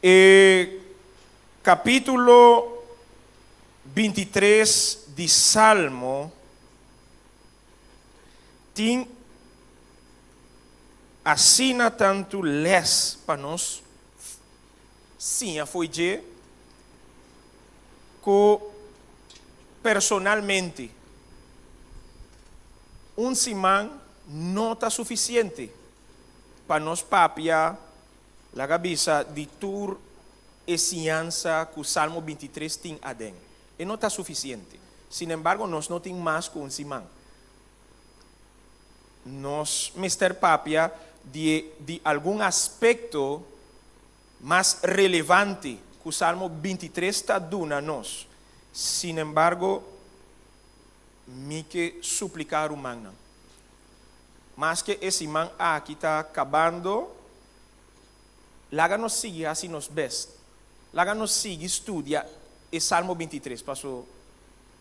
E kapítulo 23 di Salmo tin asina tantu lès pa nos siña fo'i dje ku personalmente un siman no ta sufisiente pa nos papia. Laga bisa di tur e siñansa ku Salmo 23 tin aden, e no ta sufisiente. Sinembargo, nos no tin mas ku un siman. Nos mester papia di di algun aspekto mas relevante ku Salmo 23 ta duna nos. Sinembargo, mi ke supliká rumannan, maske e siman aki ta kabando, laga nos sigui hasi nos best. Laga nos sigui studia e Salmo 23, paso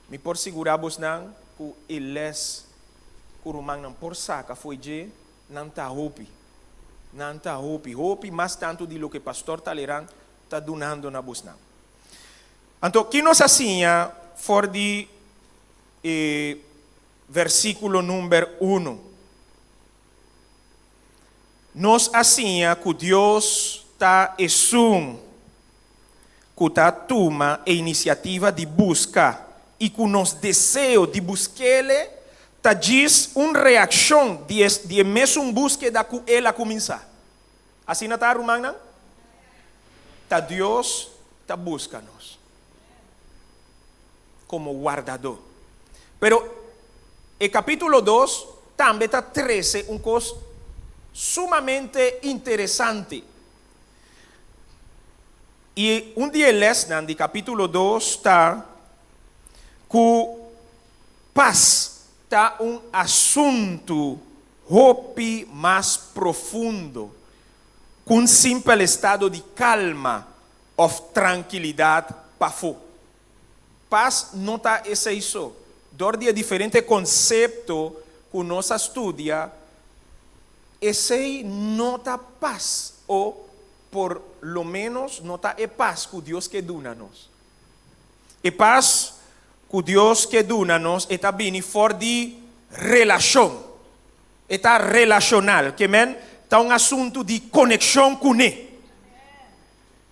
mi por sigurá bosnan ku e lès ku rumannan por saka fo'i dje, nan ta hopi. Nan ta hopi, hopi mas tantu di loke Pastor Talleyrand ta dunando na bosnan. Anto, ki nos a siña for di e versíkulo number unu? Nos a siña ku Dios ta esun ku ta tuma e inisiativa di buska i ku nos deseo di busk'Ele ta djis un reakshon di e di e mesun búskeda ku El a kuminsá. Asina ta, rumannan? Ta Dios ta buska nos komo wardadó. Pero e kapítulo 2 tambe ta trese un kos sumamente interesante. I un di e lèsnan di kapítulo 2 ta ku pas ta un asuntu hopi mas profundo ku un simpel estado di kalma òf trankilidat pafó. Pas no ta esei so. Dor di e diferente konsepto ku nos a studia, esei no ta pas o por lo ménos no ta e pas ku Dios ke duna nos. E pas ku Dios ke duna nos e ta bini for di relashon. E ta relashonal, ke men ta un asuntu di konekshon kuné.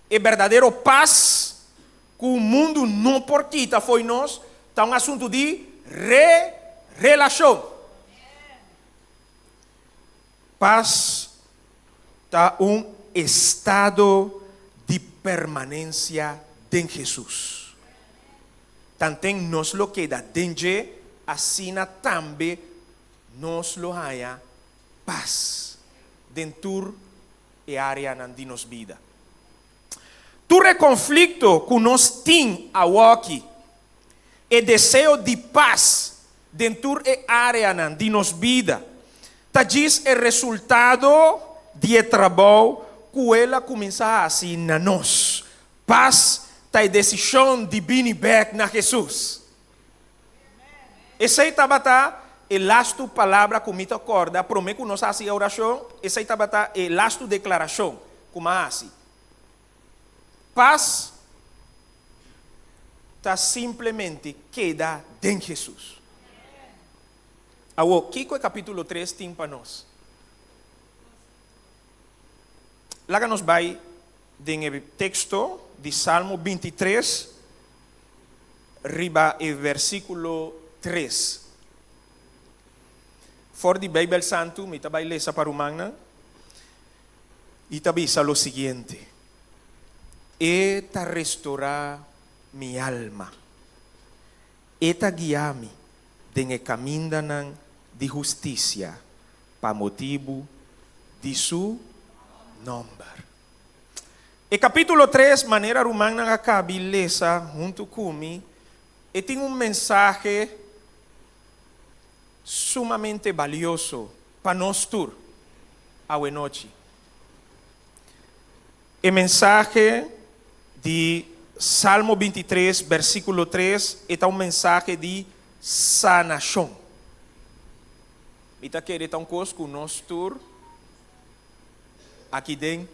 E berdadero pas ku mundu no por kita fo'i nos ta un asuntu di re-relashon. Pas ta un estado di permanensia den Hesus. Tanten nos lo keda den dje, asina tambe nos lo haña pas den tur e áreanan di nos bida. Tur e konflikto ku nos tin awoki, e deseo di pas den tur e áreanan di nos bida, ta djis e resultado di e trabou ku el a kuminsá hasi na nos. Pas ta e desishon di bini bèk na Hesus. Esei tabata e lastu palabra ku mi ta kòrda promé ku nos hasi e orashon, esei tabata e lastu deklarashon ku mi a hasi. Pas ta simplemente keda den Hesus. Awor, kiko e kapítulo 3 tin pa nos? Laga nos bai den e teksto di Salmo 23, riba e versíkulo 3. For di Beibel Santu mi ta bai lesa pa rumannan i ta bisa lo siguiente: E ta restorá mi alma, E ta guia mi den e kamindanan di hustisia pa motibu di su nòmber. E kapítulo 3, manera rumannan a kabi lesa huntu ku mi, e tin un mensahe sumamente balioso pa nos tur awenochi. E mensahe di Salmo 23, versíkulo 3, e ta un mensahe di sanashon. Mi ta kere ta un kos ku nos tur aki den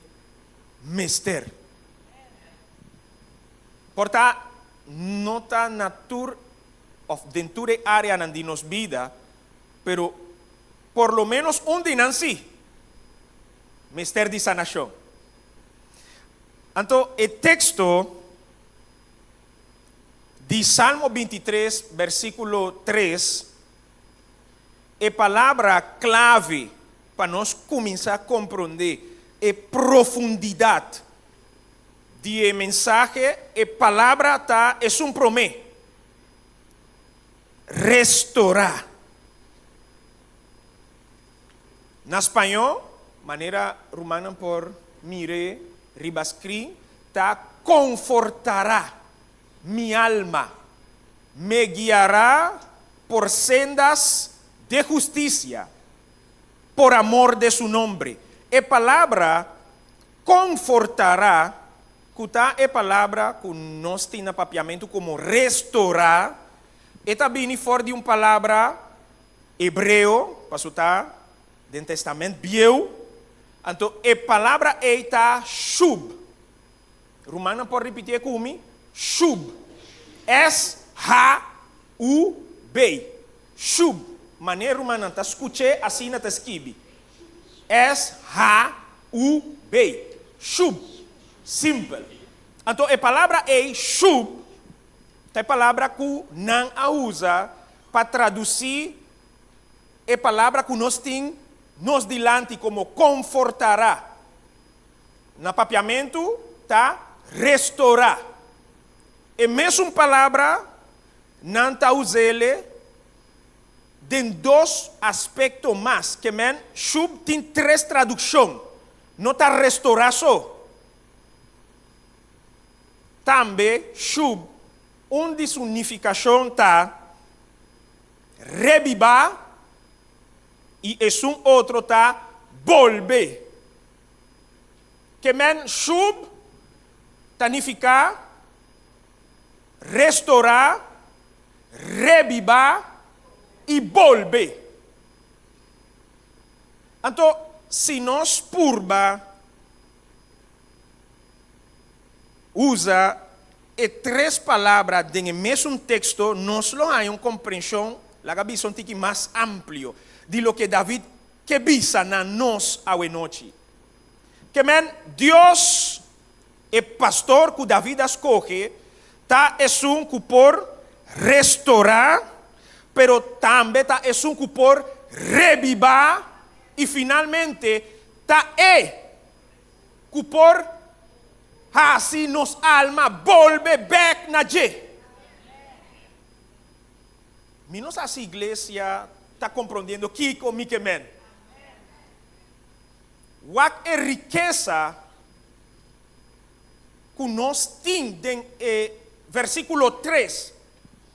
mester. Por ta no ta na tur òf den tur e áreanan di nos bida, pero por lo ménos un di nan sí mester di sanashon. Anto e teksto di Salmo 23 versíkulo 3, e palabra klave pa nos kuminsá komprondé e profundidat di e mensahe, e palabra ta esun promé, restorá. Na spañó, manera rumannan por mir'é riba skrin, ta konfortará mi alma, me guiará por sendas de hustisia, por amor de su nombre. E palabra konfortará, ku ta e palabra ku nos tin na papiamentu komo restorá, e ta bini for di un palabra hebreo, paso ta den Testament Bieu, anto e palabra ei ta shub. Rumannan por ripitié ku mi? Shub. S-H-U-B. Shub. Manera rumannan ta skuch'é asina ta skibi. S-H-U-B. Shub. Simpel. Anto e palabra ei, shub, ta e palabra ku nan a usa pa tradusí e palabra ku nos tin nos dilanti komo konfortará. Na papiamentu ta restorá. E mesun palabra nan ta us'ele den dos aspekto mas, ke men shub tin tres tradukshon, no ta restorá so. Tambe shub un di su nifikashon ta rebibá i esun otro ta bolbe. Ke men shub ta nifiká restorá, rebibá i bolbe. Anto, si nos purba usa e tres palabra den e mesun teksto, nos lo haña un komprenshon, laga bisa un tiki mas amplio, di loke David ke bisa na nos awenochi. Ke men, Dios, e pastor ku David a skohe, ta esun ku por restorá, pero tambe ta esun ku por rebibá i finalmente ta e ku por hasi nos alma bolbe bèk na dje. Mi no sa si iglesia ta komprondiendo kiko mi ke men. Wak e rikesa ku nos tin den e versíkulo tres.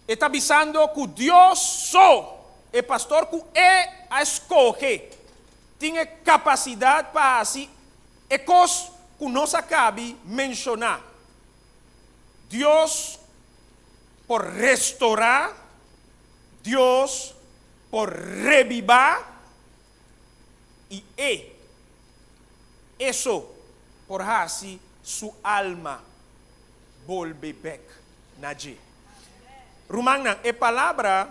E ta bisando ku Dios so, e pastor ku e a skohe, tin e kapasidat pa hasi e kos ku nos a kabi menshoná. Dios por restorá, Dios por rebibá. I e, e so, por hasi su alma bolbe bek na dje. Rumannan, e palabra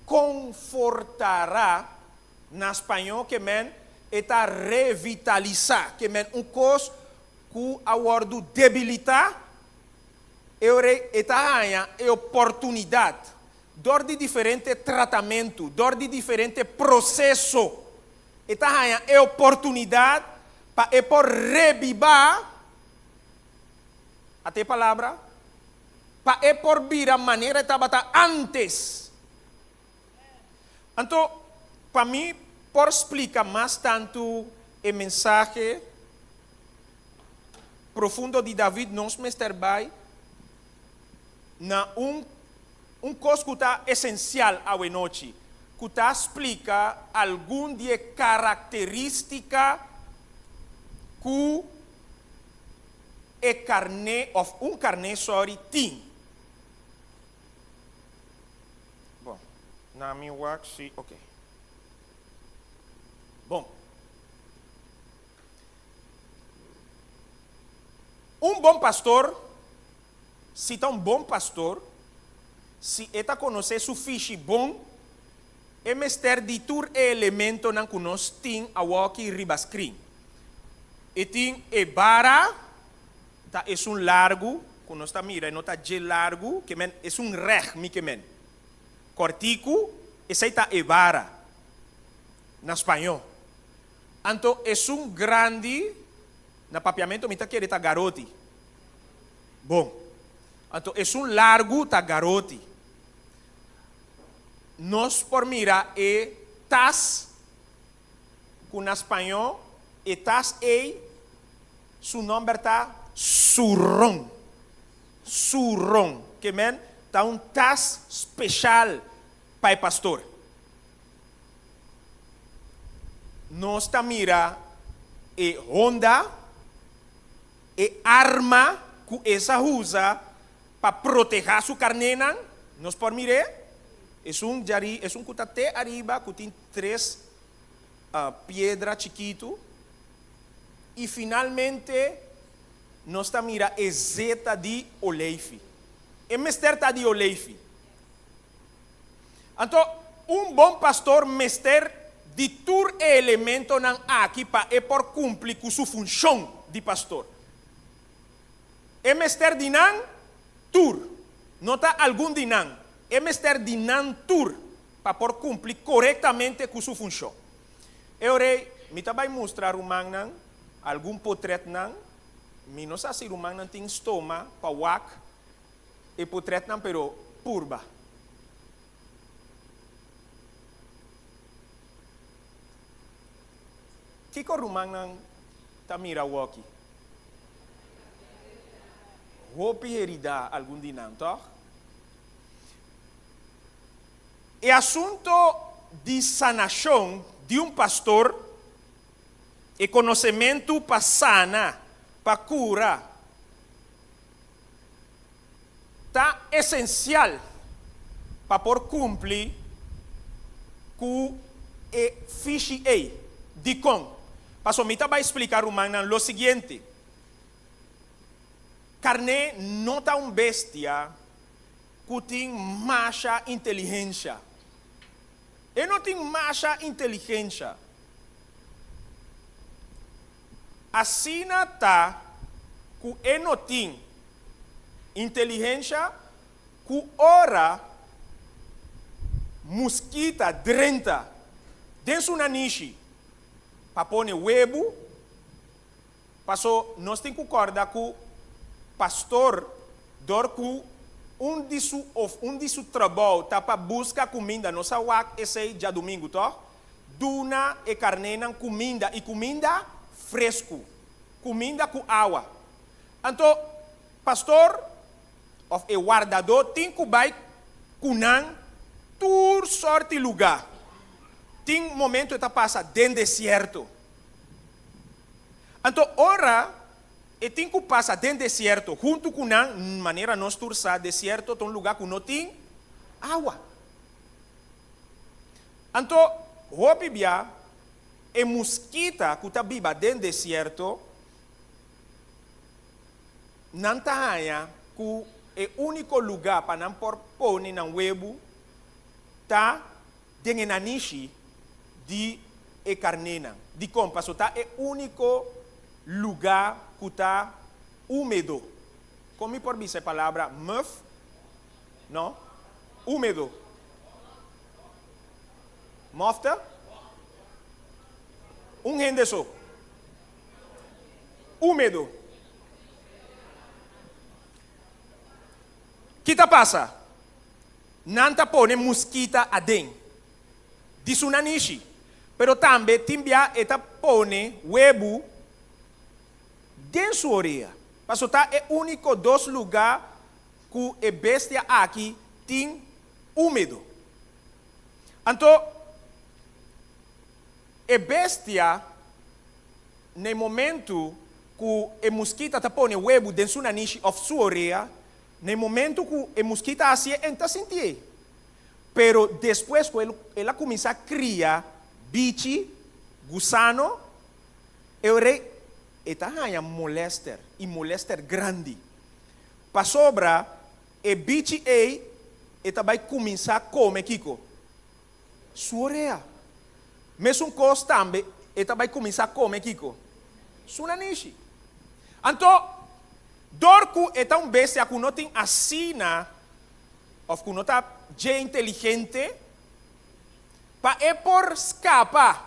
konfortará na spañó ke men e ta revitalisá, ke men un kos ku a wòrdu debilitá, e ora ei e ta haña e oportunidat Dor di diferente tratamentu, dor di diferente proseso, e ta haña e oportunidat pa e por rebibá, ata e palabra, pa e por bira manera e tabata ántes. Anto, pa mi por splika mas tantu e mensahe profundo di David, nos mester bai na un Un kos ku ta esensial awenochi, ku ta splika algun di e karakterístika ku e karné òf un karné, sòri, tin. Bon, na mi wak si, oke. Bon. Un bon pastor, si ta un bon pastor, si e ta konosé su fishi bon, e mester di tur e elementonan ku nos tin awoki riba skrin. E tin e bara, ta esun largu ku nos ta mira, e no ta dje largu, ke men esun règ mi ke men. Kòrtiku, esei ta e bara na spañó. Anto esun grandi na papiamento mi ta kere ta garoti. Bon. Anto esun largu ta garoti. Nos por mira e tas ku na spañó e tas ei su nòmber ta surron. Surron. Ke men ta un tas speshal pa e pastor. Nos ta mira e honda, e arma ku e sa usa pa protehá su karnénan. Nos por mir'é? Esun djarí, esun ku ta te ariba, ku tin tres piedra chikitu. I finalmente nos ta mira e zeta di oleifi. E mester ta di oleifi. Anto, un bon pastor mester di tur e elementonan aki pa e por kumpli ku su funshon di pastor. E mester di nan tur, no ta algun di nan, e mester di nan tur pa por kumpli korektamente ku su funshon. E ora ei, mi ta bai mustra rumannan algun potretnan, mi no sa si rumannan tin stoma pa wak E potretnan pero purba. Kiko rumannan ta mira awoki? Hopi herida algun di nan, tòg? E asunto di sanashon di un pastor, e konosementu pa sana, pa kura, Ta esensial pa por kumpli ku e fishi ei. Dikon? Pasobra mi ta bai splika rumannan lo siguiente, Karné no ta un bestia ku tin masha inteligensha. E no tin masha inteligensha. Asina ta ku e no tin inteligensha ku ora muskita drenta den su nanishi pa pone webu, paso nos tin ku kòrda ku pastor dor ku un di su of un di su trabou ta pa buska kuminda, nos a wak esei djadumingu tòg? Duna e karnénan kuminda, i kuminda fresku, kuminda ku awa. Anto pastor òf e wardadó tin ku bai ku nan tur sòrti lugá. Tin momentu e ta pasa den desierto. Anto ora e tin ku pasa den desierto huntu ku nan, manera nos tur sa, desierto ta un lugá ku no tin awa. Anto, hopi bia, e muskita ku ta biba den desierto, nan ta haña ku e úniko lugá pa nan por pone nan webu ta den e nanishi di e karnénan. Dikon? Pasobra ta e úniko lugá ku ta úmedo. Kon mi por bisa e palabra muf? No. Úmedo. Mòfta? Un hende so. Úmedo. Ki ta pasa? Nan ta pone muskita aden di su nanishi, pero tambe tin bia e ta pone webu den su orea, paso ta e úniko dos lugá ku e bestia aki tin úmedo. Anto, e bestia, na e momentu ku e muskita ta pone webu den su nanishi òf su orea, na e momentu ku e muskita hasié, e no ta sintié. Pero despues ku el a kuminsá kria bichi, gusano, e ora. E ta haña molèster, i molèster grandi. Pasobra e bichi ei e ta bai kuminsá kome kiko? Su orea. Mesun kos tambe e ta bai kuminsá kome kiko? Su nanishi. Anto, dor ku e ta un bestia ku no tin asina òf ku no ta dje inteligente, pa e por skapa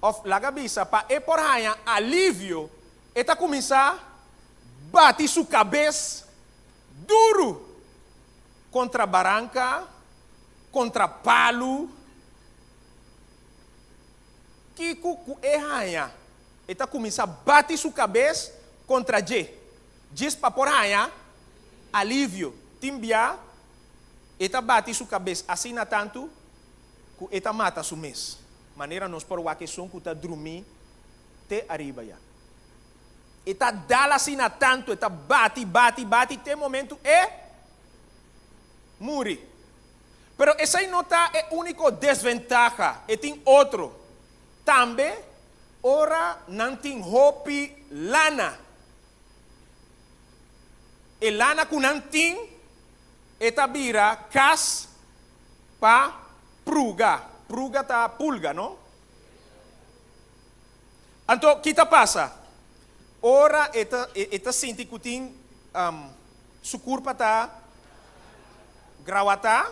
òf laga bisa pa e por haña alivio, e ta kuminsá bati su kabes duru kontra baranka, kontra palu. Kiko ku e haña, e ta kuminsá bati su kabes kontra dje, djis pa por haña alivio. Tin bia e ta bati su kabes asina tantu ku e ta mata su mes, manera nos por wak esun ku ta drumí te ariba ya. E ta dal asina tantu, e ta bati, bati, bati te momentu e muri. Pero esei no ta e úniko desventaha, e tin otro. Tambe ora nan tin hopi lana, e lana ku nan tin e ta bira kas pa pruga. Pruga ta pulga, no? Anto, ki ta pasa? Ora e ta e ta sinti ku tin su kurpa ta grawatá,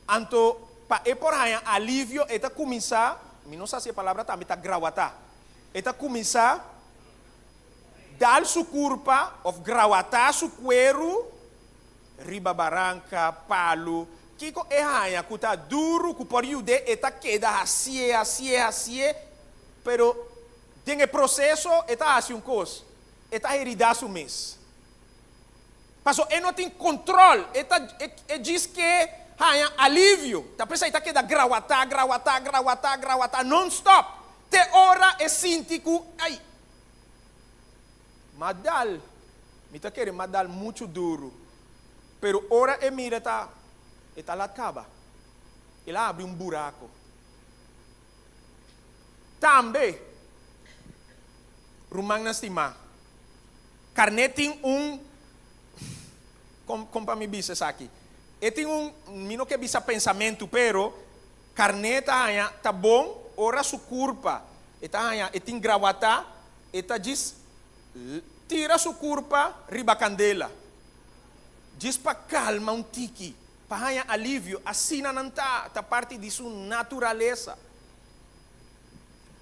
anto pa e por haña alivio e ta kuminsá, mi no sa si e palabra tambe ta grawatá, e ta kuminsá dal su kurpa òf grawatá su kueru riba baranka, palu, kiko e haña ku ta duru ku por yud'é e ta keda hasié, hasié, hasié, pero den e proseso e ta hasi un kos, e ta heridá su mes. Paso e no tin kontròl, e ta e djis ke haña alivio, ta p'esei ta keda grawatá, grawatá, grawatá, grawatá non-stop, te ora e sinti ku, ai, M'a dal, mi ta kere m'a dal muchu duru, pero ora e mira ta, e ta lat kaba. El a habri un buraco. Tambe, rumannan stimá, karné tin un, kon, kon pa mi bisa esaki? E tin un, mi no ke bisa pensamentu, pero karné ta haña ta bon ora su kurpa, e ta haña, e tin grawatá, E ta djis tira su kurpa riba kandela, djis pa kalma un tiki, pa haña alivio. Asina nan ta, ta parti di su naturalesa.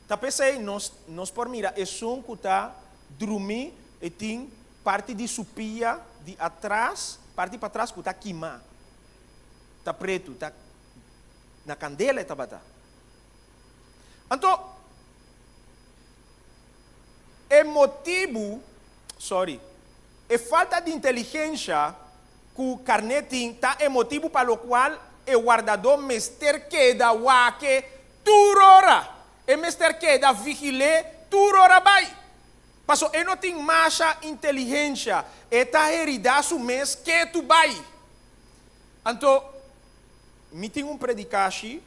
Ta p'esei nos nos por mira esun ku ta drumí, e tin parti di su pia di atras, parti patras ku ta kimá, ta pretu, ta na kandela e tabata. Anto. E motibu, sorry, e falta di inteligensha ku karné tin ta e motibu pa lokual e wardadó mester keda wak-e tur ora. E mester keda vigil'é tur ora bai. Paso e no tin masha inteligensha, e ta heridá su mes ketu bai. Anto, mi tin un predikashi,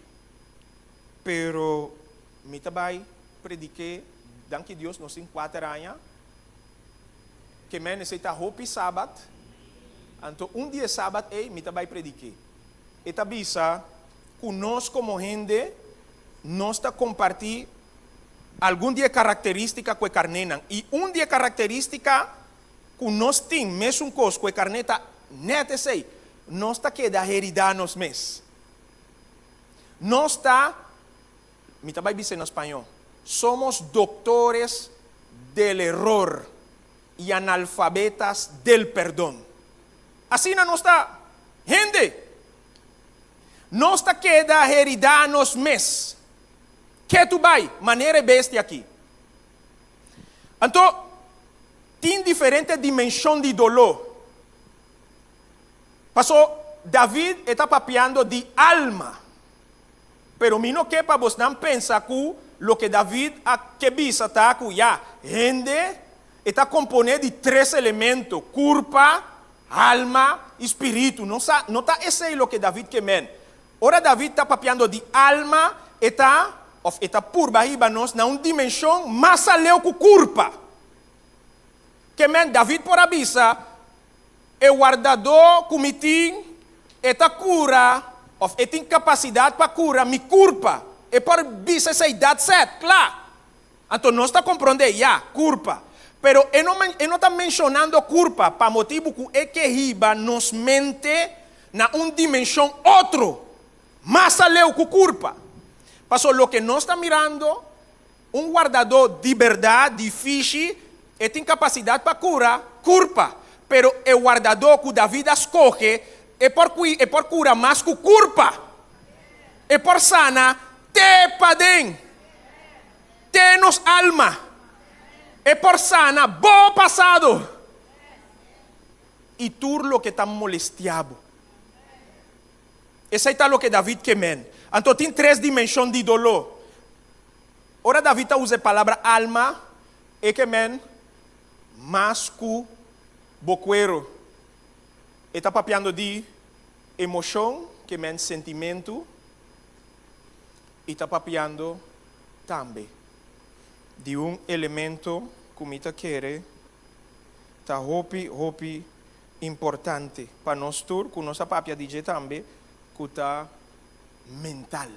pero mi ta bai Prediké, danki Dios nos tin kuater aña, ke men esei ta hopi sabat, anto un di e sabat ei mi ta bai prediké. E ta bisa ku nos komo hende nos ta kompartí algun di e karakterístika ku e karnénan, i un di e karakterístika ku nos tin mesun kos ku e karné ta nèt esei, nos ta keda heridá nos mes. Nos ta. Mi ta bai bisa na spañó, Somos doctores del error y analfabetas del perdón. Asina nos ta, hende. Nos ta keda heridá nos mes. Ketu bai, manera e bestia aki. Anto, tin diferente dimenshon di doló. Paso, David e ta papiando di alma. Pero mi no ke pa bosnan pensa ku loke David a ke bisa ta ku ya, hende e ta komponé di tres elemento, kurpa, alma i spiritu. No sa, no ta esei loke David ke men. Ora David ta papiando di alma, e ta. òf e ta purba hiba nos na un dimenshon mas aleu ku kurpa. Ke men David por a bisa, E wardadó ku mi tin, e ta kura, òf e tin kapasidat pa kura mi kurpa. E por bisa esei, that's it, kla. Anto nos ta komprondé, ya, kurpa. Pero e no e no ta menshonando kurpa pa motibu ku e ke hiba nos mente na un dimenshon otro, mas aleu ku kurpa. Paso loke nos ta mirando, un wardadó di bèrdat, di fishi, e tin kapasidat pa kura kurpa. Pero e wardadó ku David a skohe, e por kui e por kura mas ku kurpa. E por sana te paden. Te nos alma. E por sana bo pasado i tur loke ta molestia bo. Esei ta loke David ke men. Anto tin tres dimenshon di doló. Ora David ta usa e palabra alma, e ke men mas ku bo kuero. E ta papiando di emoshon, ke men sentimentu, i ta papiando tambe di un elemento ku mi ta kere ta hopi hopi importante pa nos tur, ku nos a papia di dje tambe, ku ta mental.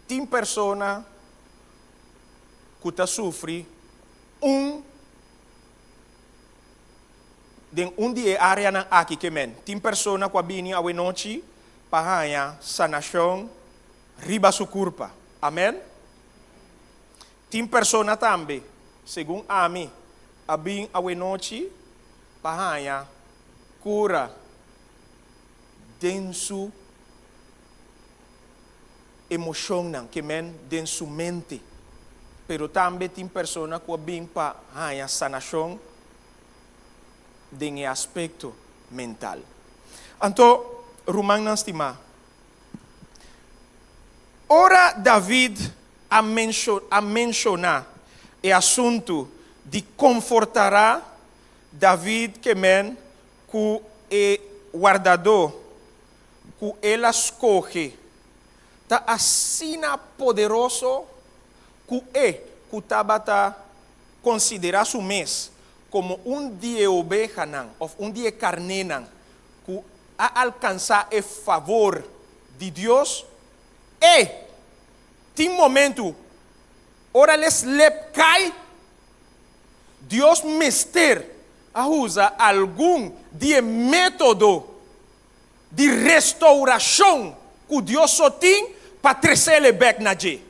Tin persona ku ta sufri un Den un di e áreanan aki ke men tin persona ku a bini awenochi pa haña sanashon riba su kurpa. Amen. Tin persona tambe, segun ami, a bin awenochi pa haña kura den su emoshonnan, ke men den su mente. Pero tambe tin persona ku a bin pa haña sanashon den e aspekto mental. Anto, rumannan stimá, ora David a a menshoná e asuntu di konfortará, David ke men ku e wardadó ku el a skohe ta asina poderoso ku e ku tabata konsiderá su mes komo un di e obehanan òf un di e karnénan ku a alkansá e fabor di Dios, e tin momentu ora el e slep kai, Dios mester a usa algun di e método di restourashon ku Dios so tin pa tres'é bèk na dje.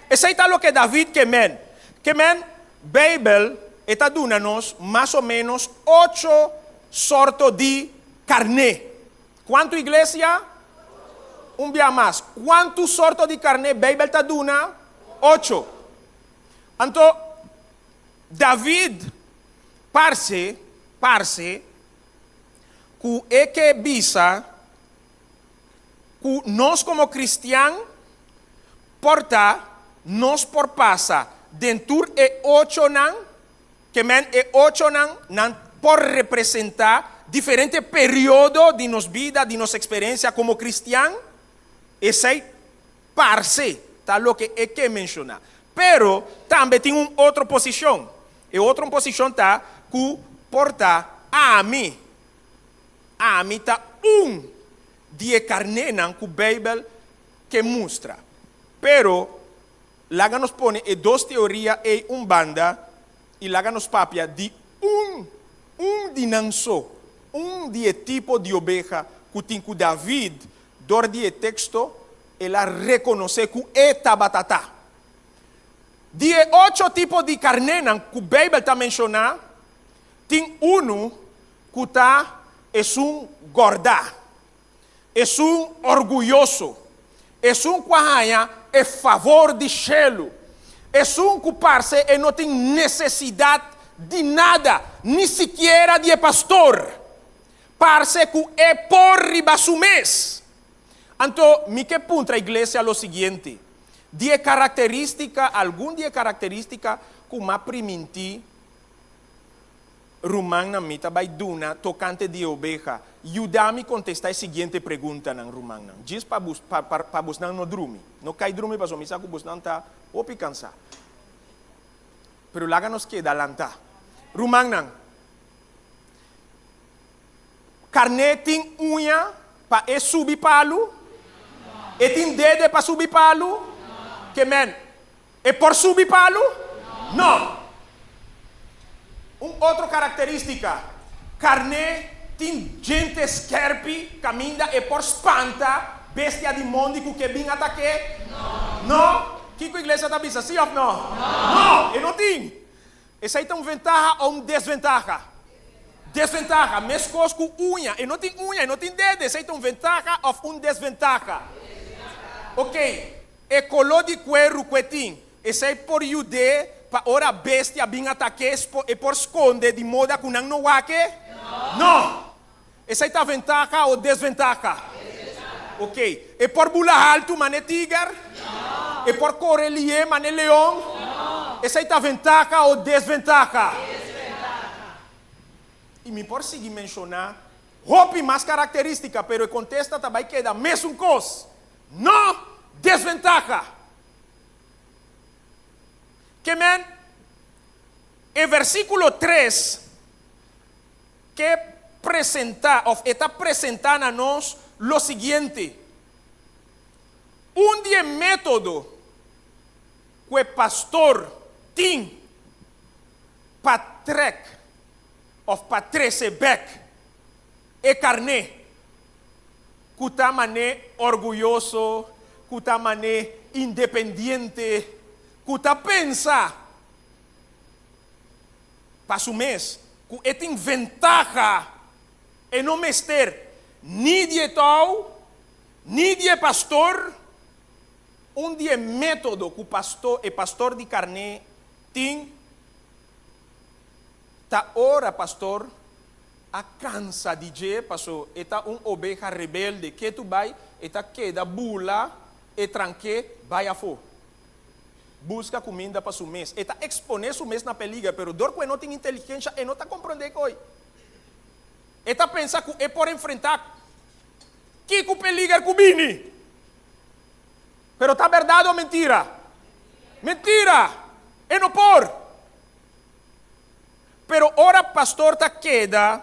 Esei ta loke David ke men. Ke men, Beibel e ta duna nos mas o ménos ocho sorto di karné. Kuantu, iglesia? Un bia mas, kuantu sorto di karné Beibel ta duna? Ocho. Anto, David parse, parse, ku e ke bisa ku nos komo kristian por ta nos por pasa den tur e ochonan, ke men e ochonan nan por representá diferente periodo di nos bida, di nos eksperensia komo kristian, esei parse ta loke e ke menshoná. Pero tambe tin un otro posishon. E otro posishon ta ku por ta ami. Ami ta un di e karnénan ku Beibel ke mustra. Pero laga nos pone e dos teoria ei un banda i laga nos papia di un, un di nan so, un di e tipo di obeha ku tin ku David Dor di e teksto el a rekonosé ku e tabata ta. Di e ocho tipo di karnénan ku Beibel ta menshoná, tin unu ku ta esun gòrdá, esun orguyoso, esun ku a haña e favor di shelu, esun ku parse e no tin nesesidat di nada, ni sikiera di e pastor. Parse ku e por riba su mes. Anto mi ke puntra iglesia lo siguiente, di e karakterístika, algun di e karakterístika ku m'a primintí Rumannan mi ta bai duna tokante di e obeha. Yuda mi kontestá e siguiente preguntanan, rumannan. Djis pa bus, pa, pa, pa bosnan no drumi. No kai drumi pasobra mi sa ku bosnan ta hopi kansá. Pero laga nos keda lantá. Rumannan, karné tin uña pa e subi palu? E tin dede pa subi palu? Ke men, E por subi palu? No. Un otro karakterístika, karné tin djente skèrpi kaminda e por spanta bestia di mondi ku ke bin atak'é? No. Kiko iglesia ta bisa, sí òf no? No, e no tin. Esei ta un ventaha o un desventaha? Desventaha. Meskos ku uña, e no tin uña, e no tin dede, esei ta un ventaha òf un desventaha? Oké. E koló di kueru ku e tin, esei por yud'é pa ora bestia bin atak'é e por skonde di moda ku nan no wak e? No! Esei ta ventaha o desventaha? Ok. E por bula haltu man'e tiger? E por kore lié man'e leon? Esei ta ventaha o desventaha? I mi por sigui menshoná hopi mas karakterístika, pero e kontesta ta bai keda mesun kos. No desventaha. Ke men, e versíkulo tres ke presentá òf e ta presentá na nos lo siguiente, Un di e método ku e pastor tin pa trèk òf pa trese bèk e karné ku ta man'é orguyoso, ku ta man'é independiente, ku ta pensa pa su mes ku e tin ventaha, e no mester ni di e tou, ni di e pastor. Un di e método ku pasto e pastor di karné tin ta ora pastor a kansa di dje paso e ta un obeha rebelde, ketu bai e ta keda bula e tranke bai afó buska kuminda pa su mes. E ta eksponé su mes na peliger, pero dor ku e no tin inteligensha e no ta komprondé koi. E ta pensa ku e por enfrentá kiko peliger ku bini. Pero ta bèrdat o mentira? Mentira! E no por! Pero ora pastor ta keda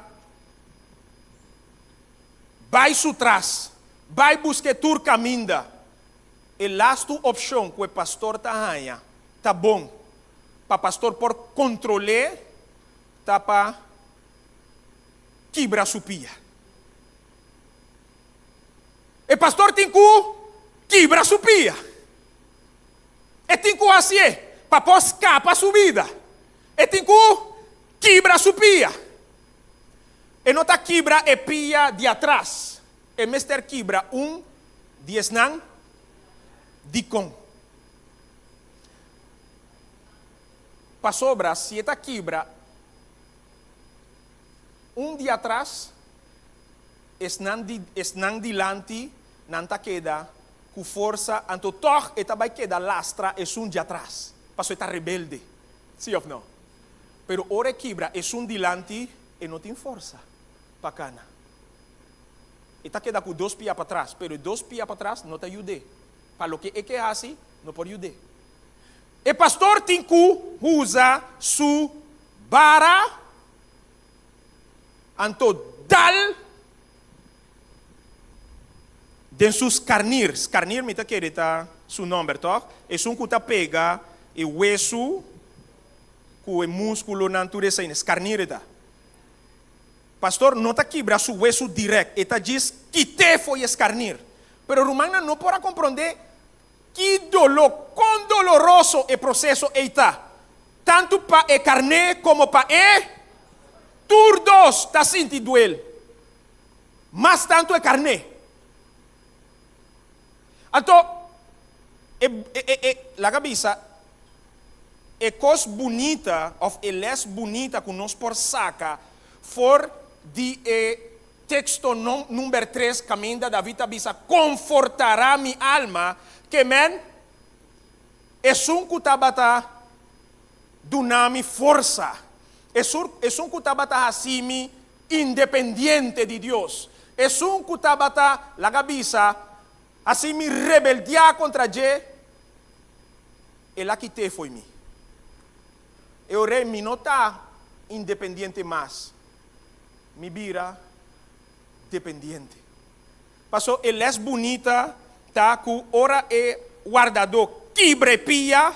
bai su tras, bai busk'é tur kaminda, e lastu opshon ku e pastor ta haña ta bon pa pastor por kontrol'é ta pa kibra su pia. E pastor tin ku kibra su pia. E tin ku hasié pa por skapa su bida. E tin ku kibra su pia. E no ta kibra e pia di atras. E mester kibra un di esnan. Dikon? Pasobra si e ta kibra un di atras, esnan di esnan dilanti nan ta keda ku forsa, anto tòg e ta bai keda lastra esun djatras, pasobra e ta rebelde. Sí òf nò? Pero ora e kibra esun dilanti, e no tin forsa pa kana. E ta keda ku dos pia patras, pero e dos pia patras no ta yud'é. Pa loke e ke hasi, no por yud'é. E pastor tin ku usa su bara, anto dal Den su skarnir, skarnir mi ta kere ta su nomber tòg, esun ku ta pega e wesu ku e muskulonan tur esei, skarnir e ta. Pastor no ta kibra su wesu dirèkt, e ta djis kit'é fo'i e skarnir. Pero rumannan no por a komprondé ki doló, kon doloroso e proseso ei ta, tantu pa e karné komo pa e tur dos ta sinti duel. Mas tantu e karné. Anto, e, e, e, laga bisa, e kos bunita òf e lès bunita ku nos por saka for di e teksto number tres kaminda David ta bisa, Konfortará mi alma, ke men, esun ku tabata duna mi forsa. Esun, esun ku tabata hasi mi independiente di Dios. Esun ku tabata, laga bisa, hasi mi rebeldiá kontra dje, el a kit'é fo'i mi. E ora ei mi no ta independiente mas, mi bira dependiente. Paso e les bunita ta ku ora e wardadó kibra e pia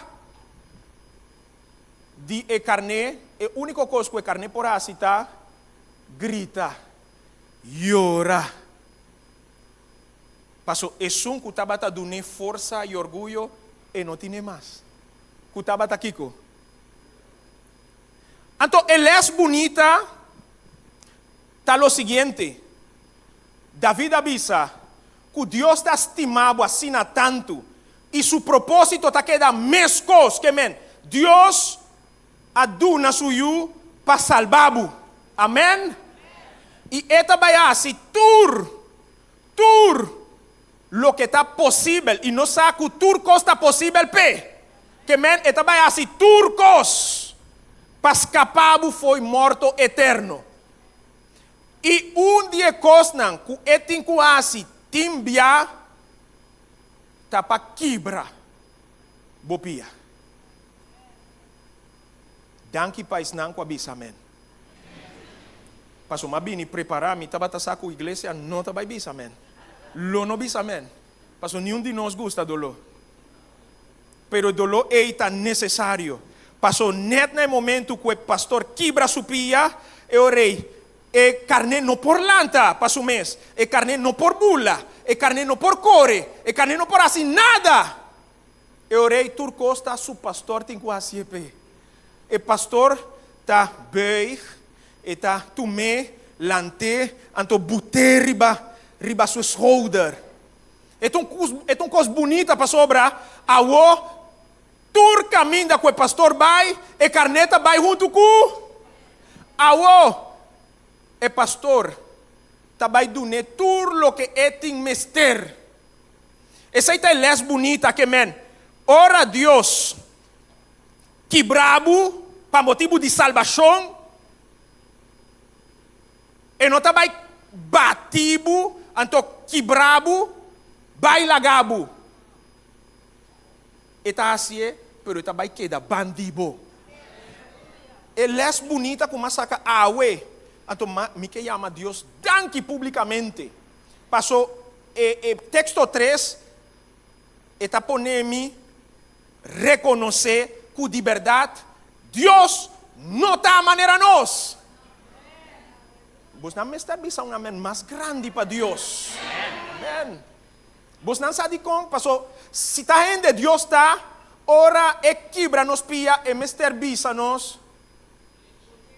di e karné, e úniko kos ku e karné por hasi ta grita, yora. Paso esun ku tabata dun'é forsa i orguyo, e no tin'é mas. Ku tabata kiko? Anto e les bunita ta lo siguiente, David a bisa ku Dios ta stima bo asina tantu i su propósito ta keda meskos, ke men, Dios a duna su Yu pa salba bo. Amèn! I e ta bai hasi tur, tur loke ta posibel, i nos sa ku tur kos ta posibel p'e. Ke men, e ta bai hasi tur kos pa skapa bo fo'i morto eterno. I un di e kosnan ku e tin ku hasi tin bia ta pa kibra bo pia. Danki pa esnan ku a bisa amen. Pasobra mi a bini prepará, mi tabata sa ku iglesia no ta bai bisa amen. Lo no bisa amen, pasobra niun di nos gusta doló. Pero e doló ei ta nesesario. Paso nèt na e momentu ku e pastor kibra su pia, e ora ei e karné no por lanta pa su mes, e karné no por bula, e karné no por kore, e karné no por hasi nada. E ora ei tur kos ta su pastor tin ku hasié p'e. E pastor ta buig, e ta tum'é, lant'é, anto but'é riba riba su schouder. E ta un kos, e ta un kos bunita pasobra awo tur kaminda ku e pastor bai, e karné ta bai huntu ku awo. E pastor ta bai dun'é tur loke e tin mester. Esei ta e lès bunita ke men. Ora Dios kibra bo pa motibu di salbashon, E no ta bai bati bo, anto kibra bo, bai laga bo. E ta hasié, pero e ta bai keda bandi bo. E les bunita ku m'a saka awe, anto mi ke yama Dios danki públikamente. Paso e e teksto tres e ta pone mi rekonosé ku di bèrdat Dios no ta manera nos. Bosnan mester bisa un amen mas grandi pa Dios. Amen. Bosnan sa dikon? Paso si ta hende Dios ta, ora e kibra nos pia e mester bisa nos,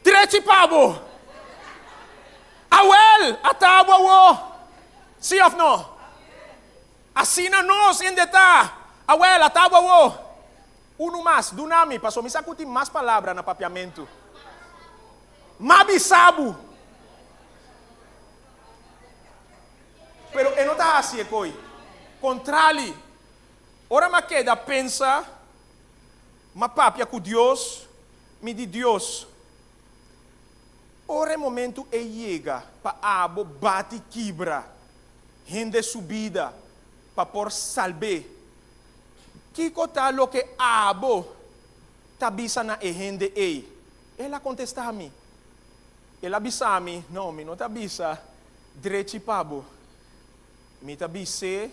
Drechi pa bo! Awel, ata bo awo! Si of no? Asina nos hende ta! Awel, ata bo awo! Unu mas, duna mi, paso mi sa ku tin mas palabra na papiamentu. M'a bisa bo. Pero e no ta hasi e koi. Kontrali, ora m'a keda pensa, m'a papia ku Dios, mi di, Dios, ora e momentu ei yega pa abo bati kibra hende su bida pa por salb'é, kiko ta loke abo ta bisa na e hende ei? El a kontestá mi. El a bisa mi, No, mi no ta bisa drechi pa bo. Mi ta bis'é,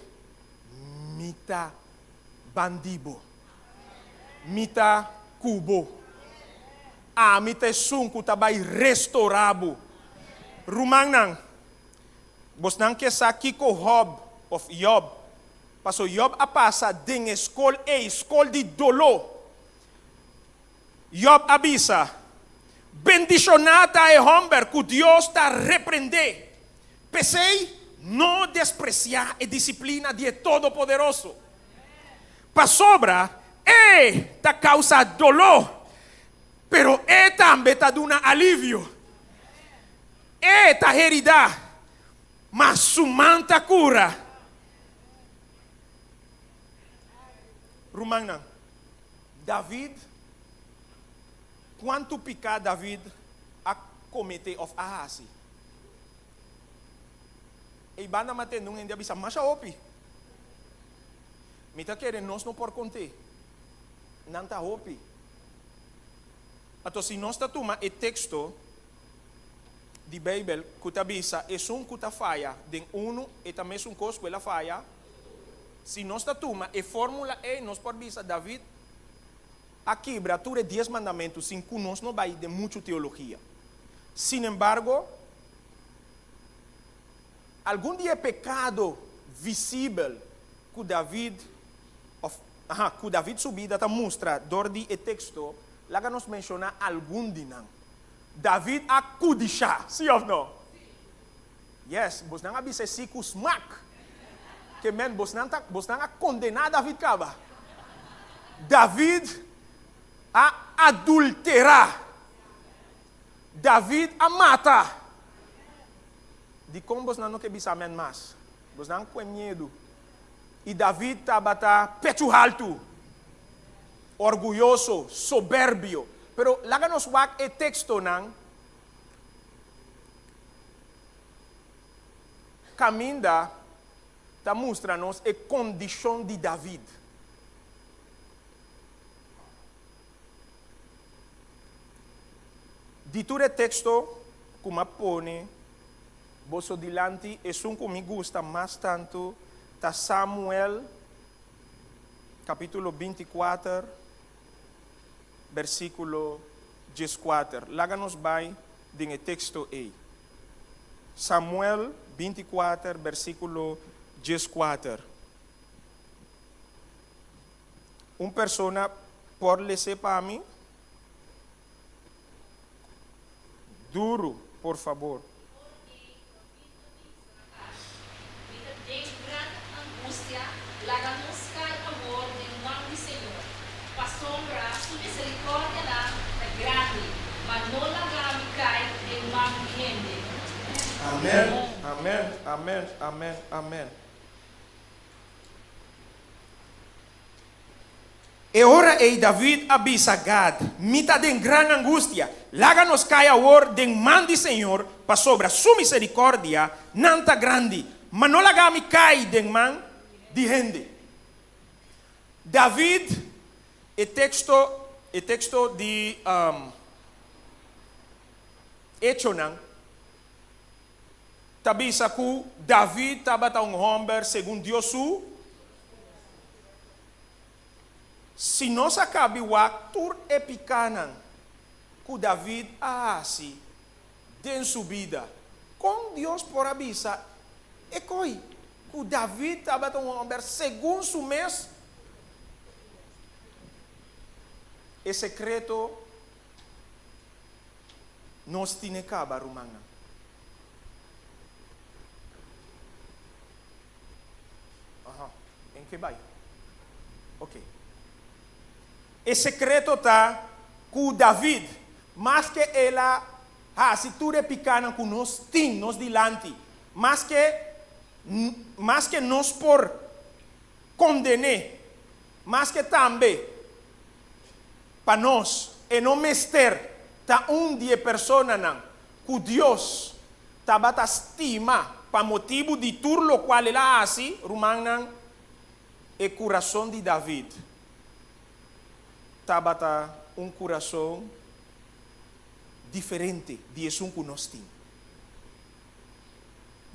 Mi ta bandí bo. Mi ta ku bo. Ami ta esun ku ta bai restorá bo. Rumannan, bosnan ke sa kiko Hòb òf Yòb, paso Yòb a pasa den e skol ei, skol di doló. Yòb a bisa, Bendishoná ta e hòmber ku Dios ta reprendé. P'esei, no despresiá e disiplina di e Todopoderoso, pasobra e ta kousa doló, pero e tambe ta duna alivio. E ta heridá, ma su man ta kura. Rumannan, David. Kuantu piká David a kometé òf a hasi? Ei banda m'a tende un hende a bisa, Masha hopi. Mi ta kere nos no por kont'é. Nan ta hopi. Anto si nos ta tuma e teksto di Beibel ku ta bisa esun ku ta faya den unu e ta mesun kos ku el a faya, si nos ta tuma e fórmula ei nos por bisa David a kibra tur e dies mandamentu sin ku nos no bai den muchu teologia. Sinembargo, algun di e pekado visibel ku David òf, aha, ku David su bida ta mustra dor di e teksto, laga nos menshoná algun di nan. David a kudishá, sí òf no? Yes, bosnan a bisa e sí ku smak. Ke men, bosnan ta, bosnan a kondená David kaba. David a adulterá. David a mata. Dikon bosnan no ke bisa amen mas? Bosnan kue miedu. I David tabata pechu haltu, orguyoso, soberbio. Pero laga nos wak e tekstonan kaminda ta mustra nos e kondishon di David. Di tur e teksto ku m'a pone boso dilanti, esun ku mi gusta mas tantu ta Samuel kapítulo 24, bersíkulo 14. Laga nos bai den e teksto ei. Samuel 24, bersíkulo 14. Un persona por les'é pa mi? Duru, por fabor. Mi ta den gran angustia, laga nos kai awor den man di Señor, pasobra su miserikòrdianan ta grandi, ma no laga mi kai den man di hende. Amen, amen, amen, amen, amen. E ora ei David a bisa Gad, Mi ta den gran angustia. Laga nos kai awor den man di señor, pasobra su miserikòrdia nan ta grandi, ma no laga mi kai den man di hende. David, e teksto, e teksto di Echonan ta bisa ku David tabata un hòmber segun Dios su. Si nos a kabi wak tur e pikánan ku David a hasi den su bida, kon Dios por a bisa e koi ku David tabata un hòmber segun su mes? E sekreto nos tine kaba, rumannan. Aha, en ke bai? Ok. E sekreto ta ku David, maske el a hasi tur e pikánan ku nos tin nos dilanti, maske, maske nos por konden'é, maske tambe pa nos e no mester ta un di e personanan ku Dios tabata stima pa motibu di tur lokual el a hasi, rumannan, e kurason di David tabata un kurason diferente di esun ku nos tin.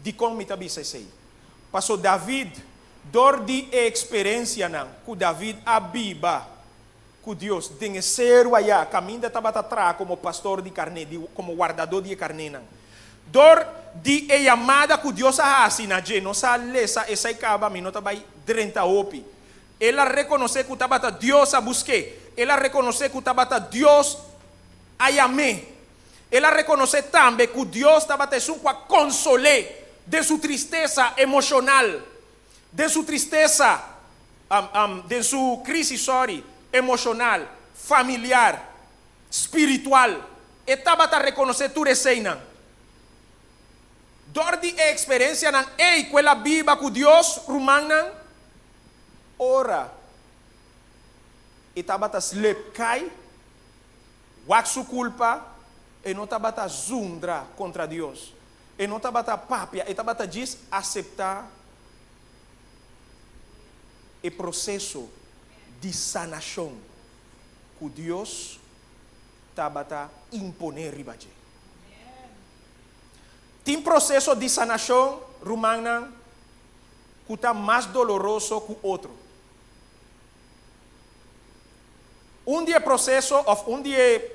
Dikon mi ta bisa esei? Paso David, dor di e eksperensianan ku David a biba ku Dios den e seru ayá kaminda tabata traha komo pastor di karné, di komo wardadó di e karnénan. Dor di e yamada ku Dios a hasi na dje, nos a lesa esei kaba, mi no ta bai drenta hopi. El a rekonosé ku tabata Dios a busk'é. El a rekonosé ku tabata Dios a yam'é. El a rekonosé tambe ku Dios tabata esun ku a konsol'é den su tristesa emoshonal, den su tristesa, den su crisis, sorry, emocional, familiar, spiritual. E tabata reconoce tur eseinan. Dor di e experiencianan ei cu el a biba cu Dios, rumannan, ora e tabata slip cai, Wak su kulpa, e no tabata zundra kontra Dios. E no tabata papia, e tabata djis aseptá e proseso di sanashon ku Dios tabata imponé riba dje. Tin proseso di sanashon, rumannan, ku ta mas doloroso ku otro. Un di e proseso òf un di e,